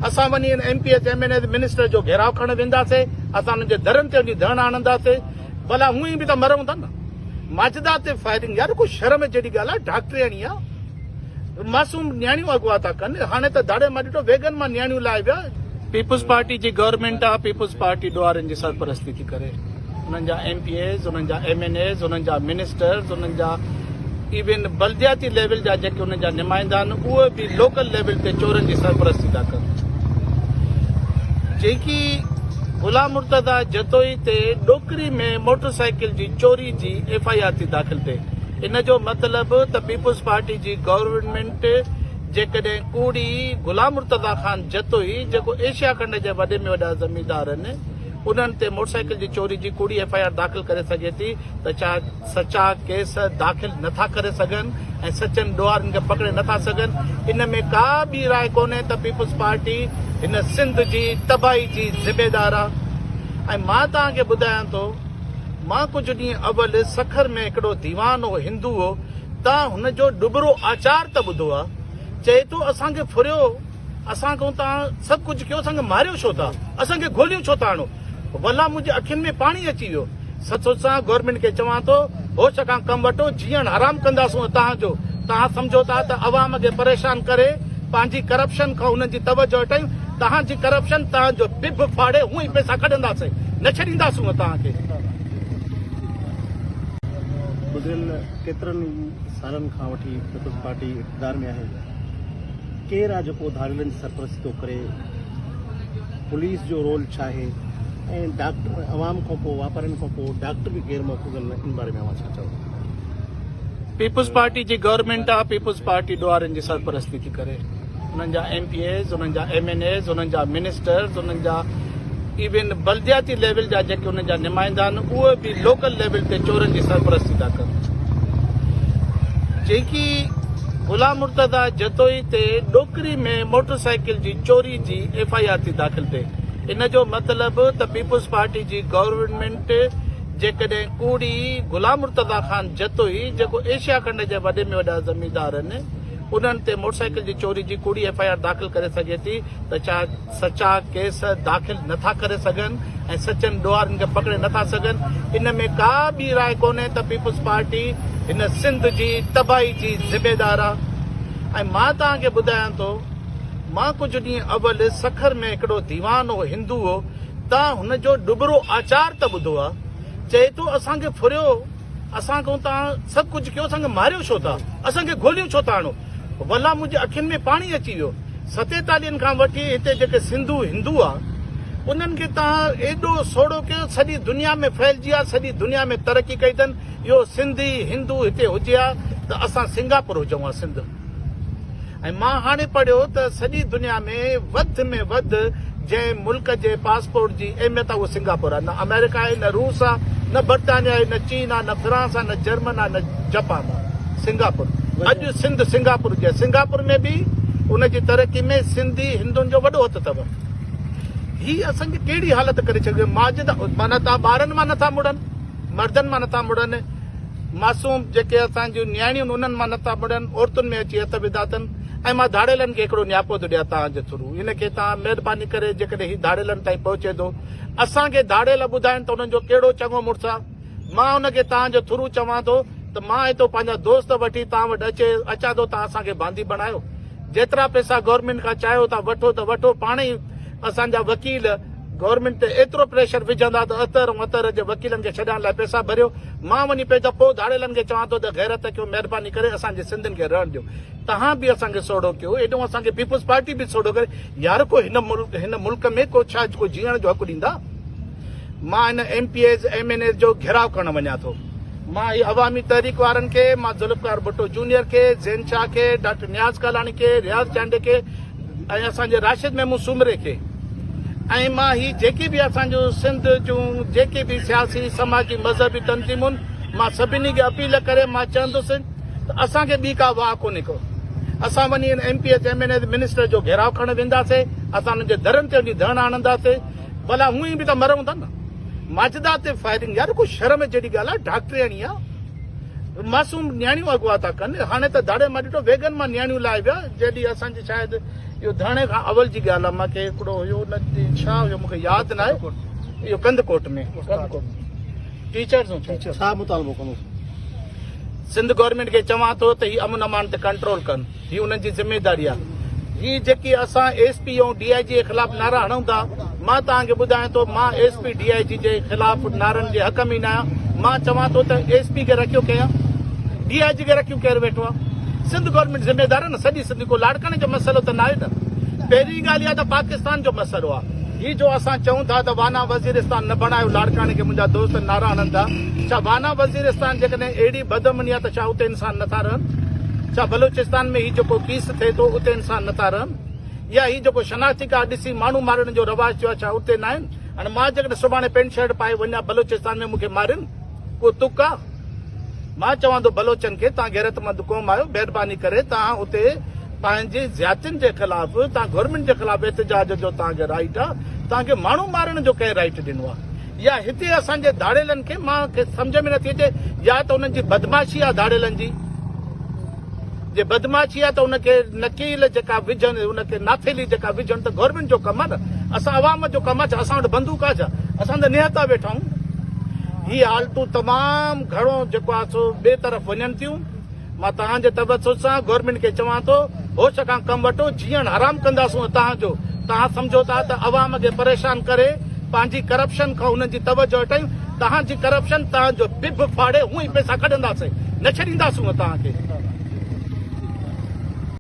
اسان وڃي ان M P As, M N As, minister جو گهيراء ڪرڻ وينداسين، اسان انهن جي درن تي وڃي ڌرڻا هڻنداسين. ڀلا هونئن به ته مرون ٿا نه. ماجده تي فائرنگ يار ڪو شرم جهڙي ڳالهه آهي، ڊاڪٽرياڻي آ، معصوم نياڻيون اغوا ٿا ڪن، هاڻي ته ڌاڙي مان ڏٺو ويگن مان نياڻيون لاهي ويا. پيپلز پارٽي جي گورنمينٽ آ، پيپلز پارٽي ڏوهارين جي سرپرستي ٿي ڪري. انهن جا ايم پي ايز، انهن جا ايم اين ايز، انهن جا منسٽرز، انهن جا ايون بلدياتي ليول جا جيڪي انهن جا نمائندا آهن اهي به لوڪل ليول تي چورن جي سرپرستي ٿا ڪن. جيڪي غلام مرتضيٰ جتوئي تي ڏوڪري ۾ موٽر سائيڪل جي چوري جي ايف I R ٿي داخل ٿئي ان جو مطلب ته پيپلز پارٽي جي گورنمينٽ جيڪڏهن ڪوڙي غلام مرتضيٰ خان جتوئي جيڪو ايشيا کنڊ جي وڏي ۾ وڏا زميندار آهن انهن تي موٽر سائيڪل جي چوري جي ڪوڙي ايف I R داخل ڪري سگهي ٿي ته ڇا سچا ڪيس داخل نٿا ڪري سگهن ۽ سچن ڏوهارين کي پڪڙي نٿا سگهن؟ ان ۾ ڪا ٻي راء ڪونهي ته پيپلز پارٽي هن سنڌ جي تباهي جي ذميدار آ ۽ مان توهان کي ٻڌايان ٿو مان ڪجهه ڏينهن اول سکر ۾ هڪڙو ديوان هو هندو هو توهان هن جو ڏٻرو آچار ته ٻڌو آ چئي ٿو اسان کي ڦريو اسان کان توهان سڀ ڪجهه ڪيو، اسان کي ماريو ڇو ٿا؟ اسان کي گوليون ڇو ٿا هڻو؟ والله منهنجي اکين ۾ پاڻي اچي ويو. سچ سچ سان گورنمينٽ کي چوان ٿو، هوش کان ڪم وٺو، جيئڻ حرام ڪنداسون توهان جو. توهان سمجهو ٿا ته عوام کي پريشان ڪري پنهنجي ڪرپشن کان انهن جي توجهه هٽايون، توهان جي ڪرپشن توهان جو بڀ ڦاڙي هونئن ئي پئسا ڪڍنداسين، نه ڇڏينداسون توهان کي. گذريل ڪيترن ئي سالن کان وٺي پيپلز پارٽي اقتدار ۾ آهي. ڪير آ جيڪو ڌاڙيلن جي سرپرستي ٿو ڪري، پوليس جو رول ڇا آهي ۽ ڊاڪٽر عوام کان پوء واپارين کان پوء ڊاڪٽر به غير محفوظ آهن ان باري ۾ اوهان ڇا چوندا؟ پيپلز پارٽي جي گورنمينٽ آ پيپلز پارٽي ڏوهارين جي سرپرستي ٿي ڪري انهن جا ايم پي ايز انهن جا ايم اين ايز انهن جا منسٽرز انهن جا ايون بلدياتي ليول جا جيڪي انهن جا نمائندا آهن اهي به لوڪل ليول تي چورن جي سرپرستي ٿا ڪن. جيڪي غلام مرتضيٰ جتوئي تي ڏوڪري ۾ موٽر سائيڪل جي چوري جي ايف I R ٿي داخل ٿئي ان جو مطلب ته پيپلز پارٽي جي گورنمينٽ جيڪڏهن ڪوڙي غلام مرتضيٰ خان جتوئي جيڪو ايشيا کنڊ جي وڏي ۾ وڏا زميندار آهن انهن تي موٽر سائيڪل جي چوري جي ڪوڙي ايف I R داخل ڪري سگهي ٿي ته ڇا سچا ڪيس داخل نٿا ڪري سگهن ۽ سچن ڏوهارين کي پڪڙي نٿا سگهن، ان ۾ ڪا ٻي راء ڪونهي ته پيپلز پارٽي هن سنڌ جي تباهي جي ذميدار آ ۽ مان توهان کي ٻڌايان ٿو مان ڪجهه ڏينهن اول سکر ۾ هڪڙو ديوان هو هندو هو توهان هن جو ڏٻرو آچار ته ٻڌو آ چئي ٿو اسان کي ڦريو اسان کان توهان سڀ ڪجهه ڪيو اسان کي ماريو ڇو ٿا اسان کي گوليون ڇو ٿا هڻو والله منهنجي اکين ۾ پاڻي اچي ويو. ستيتاليهن کان وٺي هتي جيڪي سنڌو هندو آ انهن کي توهان ايڏو سوڙهو ڪيو سڄي دنيا ۾ ڦهلجي آ سڄي دنيا ۾ ترقي ڪئي اٿن اهو سنڌي هندو هتي هجي ها ته اسان سنگاپور هجون ها سنڌ ۽ مان هاڻي پڙهيو ته سڄي دنيا ۾ وڌ ۾ وڌ جنهن ملڪ جي پاسپورٽ جي اهميت آ اهو سنگاپور آ نه آمريڪا آهي نه روس آ نه برطانيا آهي نه چين آ نه فرانس آ نه جرمن آ نه جپان آ سنگاپور اڄ سنڌ سنگاپور جي سنگاپور ۾ به ان جي ترقي ۾ سنڌي هندن جو وڏو هٿ اٿو هي اسان جي ڪهڙي حالت ڪري ڇڏي ماجد معنيٰ تان ٻارن مان نٿا مڙن مردن مان نٿا مڙن معصوم جيڪي اسان جون نياڻيون انهن مان نٿا مڙن عورتن ۾ اچي هٿ وڌا اٿن ۽ مان ڌاڙيلن کي هڪڙو نياپو ٿو ڏيان توهان جي ٿرو ان کي توهان مهرباني ڪري جيڪڏهن هي ڌاڙيلن تائين پهچي ٿو اسان کي ڌاڙيل ٻڌائن ته انهن جو ڪهڙو چڱو مڙس آ مان ان کي توهان جي ٿرو چوان ٿو ته مان هتو پنهنجا دوست وٺي توهان وٽ اچي اچان ٿو توهان اسان کي باندي بڻايو جيترا پئسا گورنمينٽ کان چاهيو ٿا وٺو ته وٺو پاڻ ئي اسان جا وڪيل گورنمينٽ تي ايترو پريشر وجهندا ته اطهر ۽ اطهر جي وڪيلن کي ڇڏائڻ لاء پئسا ڀريو مان وڃي پئي پوء ڌاڙيلن کي چوان ٿو ته غيرت ڪيو مهرباني ڪري اسان جي سنڌين کي رهڻ ڏيو توهان به اسان کي سوڙهو ڪيو ايڏو اسان کي پيپلز پارٽي به سوڙهو ڪري يار ڪو هن ملڪ هن ملڪ ۾ ڪو ڇا ڪو جيئڻ جو حق ڏيندا مان هن M P As M N As جو گهيراء ڪرڻ وڃان ٿو. مان هي عوامي تحريڪ وارن کي، مان ذوالفقار ڀٽو جونيئر کي، زين شاهه کي، ڊاڪٽر نياز ڪالاڻي کي، رياض چانڊيي کي ۽ اسان جي راشد محمود سومري کي ۽ مان هي جيڪي به اسان جون سنڌ جون جيڪي به سياسي سماجي مذهبي تنظيمون مان سڀني کي اپيل ڪري مان چوندس ته اسان کي ٻي ڪا واهه ڪونهي ڪو اسان وڃي هن M P As M N As minister جو گهيراء ڪرڻ وينداسين اسان انهن جي درن تي وڃي ڌرڻا هڻنداسين ڀلا هونئن به ته مرون ٿا نه. ماجده تي فائرنگ يار ڪو شرم جهڙي ڳالهه آ ڊاڪٽرياڻي آ معصوم نياڻيون اغوا ٿا ڪن هاڻي ته ڌاڙي مان ڏٺو ويگن مان نياڻيون لاهي ويا جڏهن اسان جي شايد اهو ڌرڻي کان اول جي ڳالهه آهي مان کي هڪڙو هيو نه ڇا هيو مون کي ياد ناهي اهو ڪنڌڪوٽ ۾ ڪنڌڪوٽ ٽيچرز ڇا مطالبو ڪندو؟ سنڌ گورنمينٽ کي چوان ٿو ته هي امن امان تي ڪنٽرول ڪن هي انهن جي ذميداري آهي هي جيڪي اسان ايس پي ۽ ڊي I جي خلاف نعرا هڻون ٿا مان توهان کي ٻڌايان ٿو مان ايس پي ڊي I جي جي خلاف نعرن جي حق ۾ نه آهيان مان چوان ٿو ته ايس پي کي رکيو ڪنهن ڊي I جي کي رکيو ڪير ويٺو آهي سنڌ گورنمينٽ ذميدار آهي نه سڄي سنڌ ڪو لاڙڪاڻي جو مسئلو ته ناهي نه پهرين ڳالهه اها ته پاڪستان جو مسئلو آهي هي جو اسان چئون ٿا ته وانا وزيرستان نه بڻايو لاڙڪاڻي کي منهنجا دوست نعرا هڻن ٿا ڇا وانا وزيرستان جيڪڏهن اهڙي بدامني آهي ته ڇا اتي انسان نٿا رهن؟ ڇا بلوچستان ۾ هي جيڪو ڪيس ٿئي ٿو اتي انسان نٿا رهن؟ يا هي جيڪو شناختي ڪارڊ ڏسي ماڻهو مارڻ جو رواج ٿيو آهي ڇا اتي ناهن؟ هاڻي مان جيڪڏهن سڀاڻي پينٽ شرٽ پائي وڃان بلوچستان ۾ مون کي مارين؟ ڪو تڪ آ؟ مان چوان ٿو بلوچن کي توهان غيرتمند قوم آهيو مهرباني ڪري توهان اتي پنهنجي زيادتين جي خلاف توهان گورنمينٽ جي خلاف احتجاج جو توهان کي رائيٽ آ توهان کي ماڻهو مارڻ جو ڪنهن رائيٽ ڏنو آ يا هتي اسان جي ڌاڙيلن کي مان کي سمجهه ۾ نٿي اچي يا ته انهن جي بدمعاشي آ ڌاڙيلن جي جي بدمعاشي آ ته ان کي نڪيل جيڪا وجهن ان کي ناٿيلي جيڪا وجهن ته گورنمينٽ جو ڪم آ نه اسان عوام جو ڪم آ ڇا اسان وٽ بندوق آ ڇا اسان ته نهتا ويٺا آهيون هي حالتون تمام گهڻو جيڪو آ سو ٻئي طرف وڃن ٿيون مان توهان جي توسط سان گورنمينٽ کي چوان ٿو هوش کان ڪم وٺو جيئڻ حرام ڪنداسون توهان جو توهان سمجهو ٿا ته عوام کي پريشان ڪري پنهنجي ڪرپشن کان انهن جي توجه هٽايون توهان جي ڪرپشن توهان جو بڀ ڦاڙي هونئن ئي پئسا ڪڍنداسين نه ڇڏينداسون توهان کي.